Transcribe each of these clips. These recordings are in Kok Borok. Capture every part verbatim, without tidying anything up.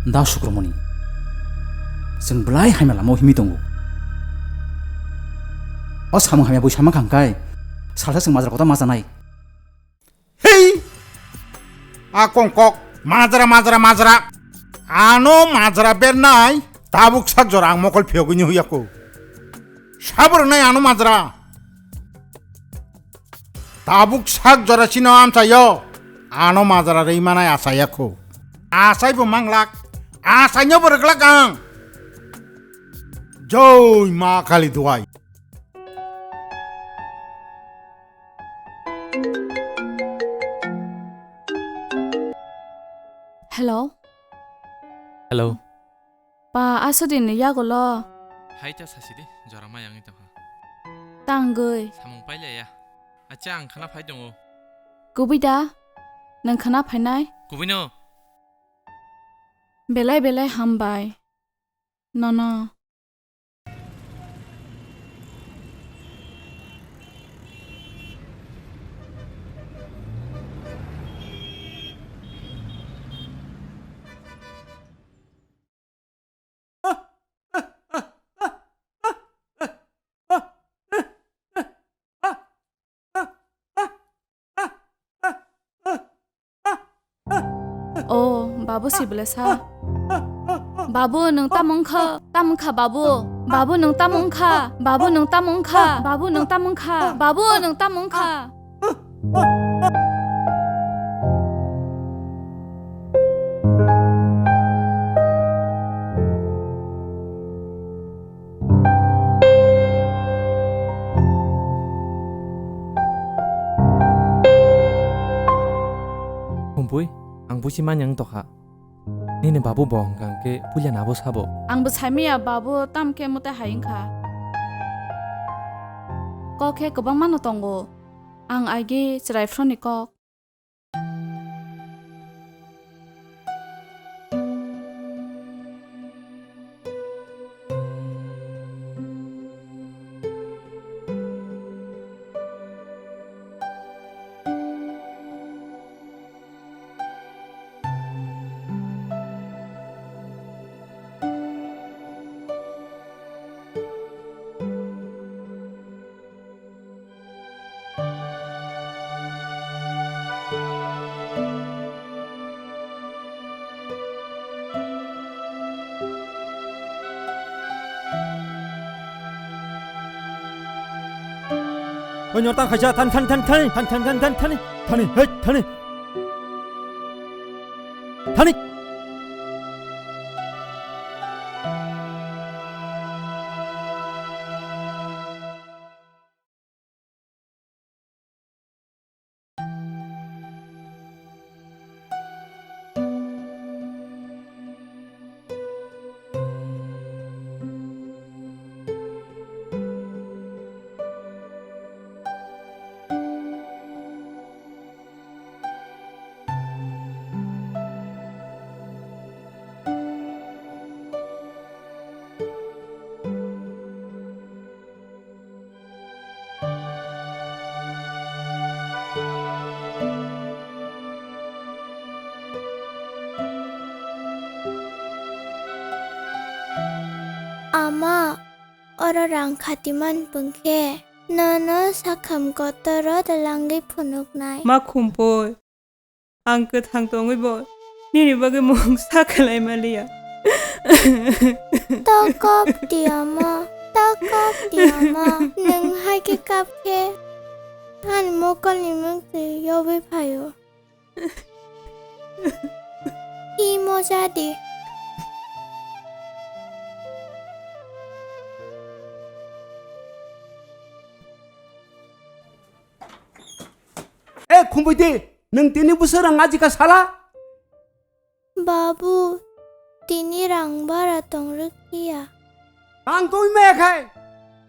Da Sukromoni. Chwng belai hamya lama o himwi tongo. O samung hamya bui sama khangkai. Salsa chwng majra kota majanai. Hei! A kongkok, majra, majra, majra. Ano majra bernai, tabuk sak jora ang mokol phiyogwi ni huyako. Sabrwnai ano majra. Tabuk sak jora sino amchayo. Ano majra rwi manai asayako. Asaibo manglak. Asaino bo rwglak ang. Joi Ma Kali duai. Hello. Hello. Pa, aswk din ni yagulo? Hai ta sasi di, jora ma yangwi tongkha. Tangwi. Samung pailaya. Acha, ang khana phai tongo. Kubui da? Nwng khana phainai? Kubui no. Belai belai hambai. Nono. O, babu si belesa. Babu, nwng tamo wngkha? Tamo wngkha, babu? Babu, nwng tamo wngkha? Babu, nwng tamo wngkha? Babu, nwng tamo wngkha? Babu, nwng tamo wngkha? Khumpui, ang busi manya wng tokha. Nini babu bo hwnkha hwnkhe puila nabo sabo. Ang bo saimanya babu tam khe mwtai hai wngkha. Kok khe kwbangma no tongo. Ang aigi chwrai phro ni kok. Oi, nyor tang khaisa, thani, thani, thani, thani, thani, hei, thani. Thani. Ama, oro rang khatiman pungkhe, nono sakham kotoro twlangwi phunuknai. Ma Khumpui, ang kwthang tongwi bo nini bagwi mungsa khlai maliya. Ta kap di ama, ta kap di ama. Nwng hai khe kap khe ani mokolni mungtwi yogwi phaio. Hi moja di. E Khumpui di, nwng tini bwswk rang ajika sala? Babu, tini rang bara tong rwkhiya. Rang tongwi maya khai,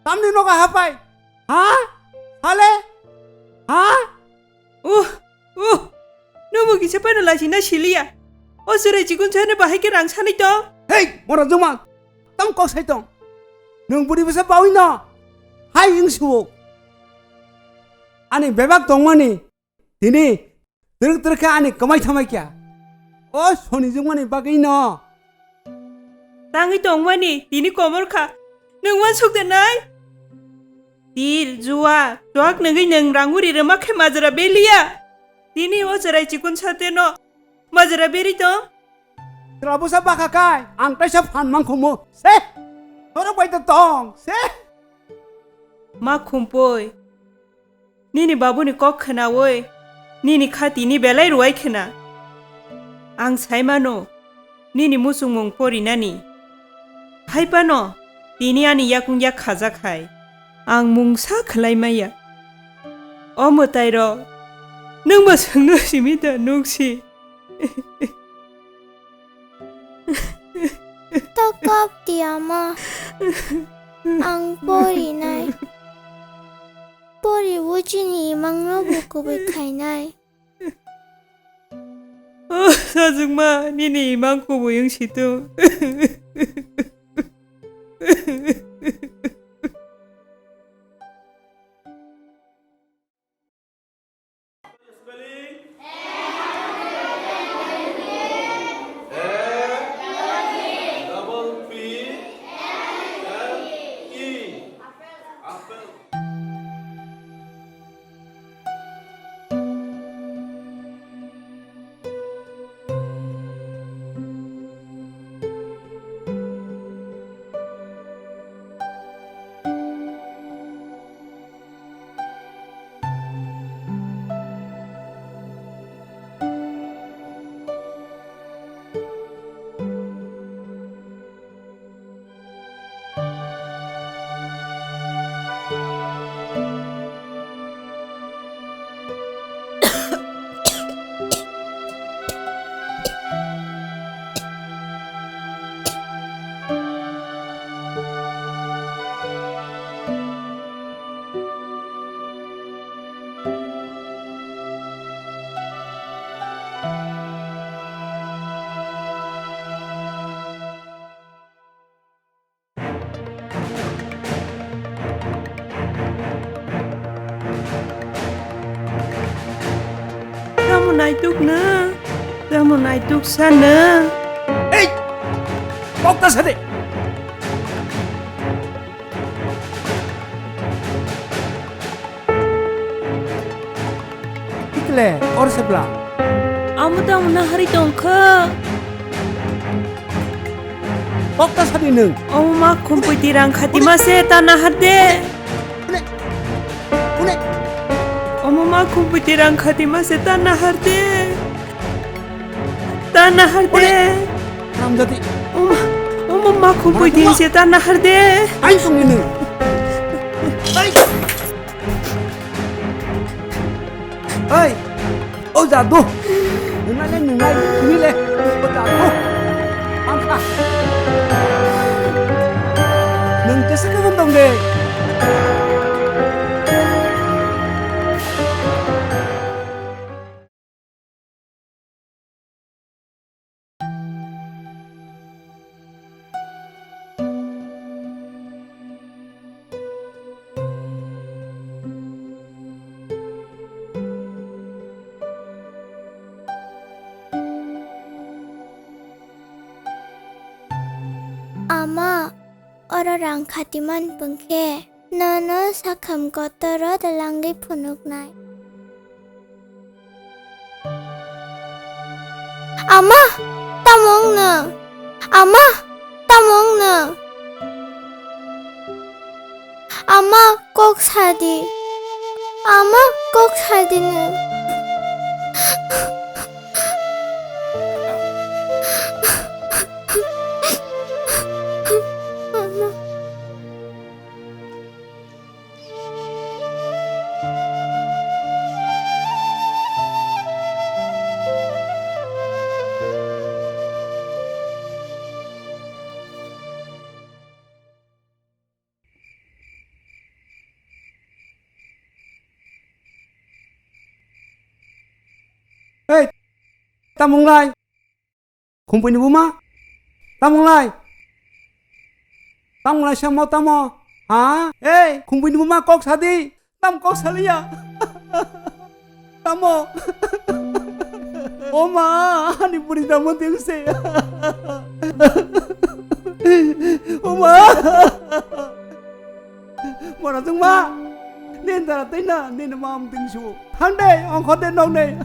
tamni nogo hapai? Ha? Sale? Ha? Uh, uh, nobo kisa phano laisina siliya. O chwrai chikon chana bahai khe rang sanai tong? Hei, mora juma, tam kok sai tong. Nwng bwrwi bwsa bawi no hai wng suo. Ani bebak tongmani tini twrwk twrwk khe ani kwmai thamai kya. O soni jungmani bagwi no tangwi tongmani tini komor kha. Nwng uansuk de nai? Tir, jua, chuak nungwi nwng rang uri rwma khe majra beliya. Tini o chwrai chikon sateno majra beri tong. Chwla bwsa bwkha kai, ang kaisa phan mankhumu. Se! Norok bai to tong, se! Ma khumpui. Nini babuni kok khwnawi, nini kha tini belai ruwai khwna. Ang sai mano, nini muchungmung porinani. Hai phano, tini ani yakung yak khajak hai. Ang mungsa khwlai maya. O mwtai rok, nwng bo swngno simi da nuksi. Ta kap di ama. Ang porinai. Pori o chini imangno bo kubui khainai. O sajwkma, nini imang kubui wng situng. Spelling. A double P L E. Apple. Tamo naituk na, tamo naituk sana. Ei! Kokta sade! Ikle, or sebla. Amo tamo nahari tongkha. Kokta sadi nwng. Omo ma khumpui tirang khatima se ta nahar de. Kune, kune. Omo ma khumpui tirang khatima se ta nahar de. Ta nahar de. Kune. Ramjati. Omo, omo ma khumpui tin se ta nahar de. Ai sungni nwng. Ai. Oi, o jadu. Nunai le, nunai, nunai le, o jadu. Angka. Nung kesa kebun dong de. Ama, oro rang khatiman pungkhe. Nono sakham kotoro twlangwi phunuknai. Ama, tamo wngno? Ama, tamo wngno? Ama, kok sadi. Ama, kok sadi nwng. Ama. Ei, tamo wnglai? Khumpui ni buma? Tamo wnglai? Tamo wnglai se mo tamo? Ha? Ei, khumpui ni buma kok sadi. Tam kok saliya. Tamo. O ma, ani buri tamo tengse. Mora jungma. Nin dara tei na, nin ma am ting su. Thang de, ongkho de nong nei.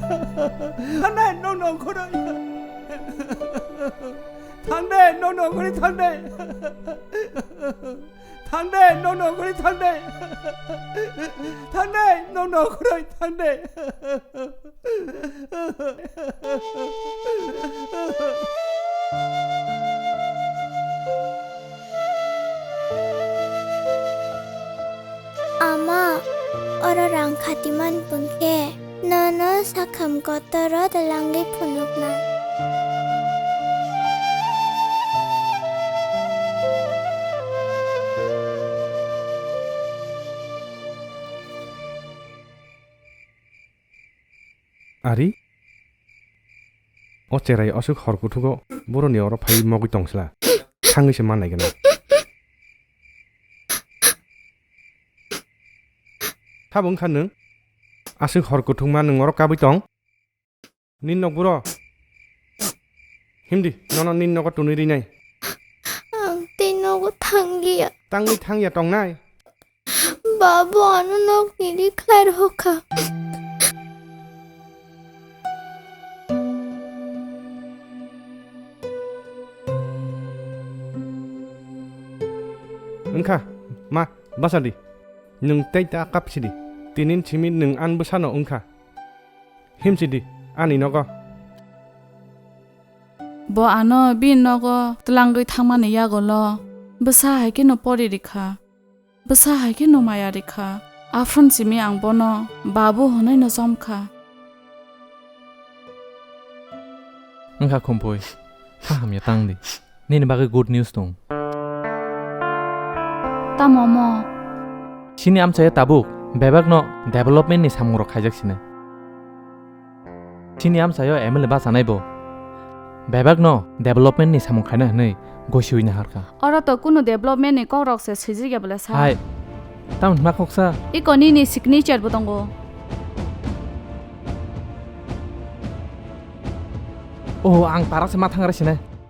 Thang de, nong nong khoroi. Thang de, nong nong khoroi thang de. Thang de, nong nong khoroi thang de. Thang de, nong nong khoroi thang de. Ama, oro rang khatiman pungkhe, nono sakham kotoro twlangwi phunuknai. Ari? O cherai aswk hor kuthugo boroni oro phaiwi mogwi tongsla. Thangwi se man naigwna. Sabo wngkha nwng? Aswk hor kuthukma nwng oro kabwi tong? Nini nok buro? Himdi, nono nini nogo tunwi rinai. Ang tei nogo thangya. Tangwi thangya tongnai? Babu ano nokni ri khlai rwkha. Wngkha, ma, bwsa di. Nwng tei ta kap sidi. Tinin simi nwng an bwsano wngkha. Himsidi, ani nogo. Bo ano bini nogo twlangwi thangmani yagulo bwsa hai kheno pori rikha. Bwsa hai kheno maya rikha. Aphuru simi ang bono babu hwnwi no chomkha. Wngkha Khumpui, kha hamya tang di. Nini bagwi good news tong. Tamo mo? Chini amchaio tabuk bebakno development ni samung rok khaijak sinai. Chini amchaio M L A bachanai bo bebakno development ni samung khaina hwnwi gosi ui naharkha. Oro to kunu development ni kok rok se swijak ya bwle sa. Hai, tamo hwnma kok sa? Iko nini signature bo tongo. Oh, ang para se ma thangra sinai.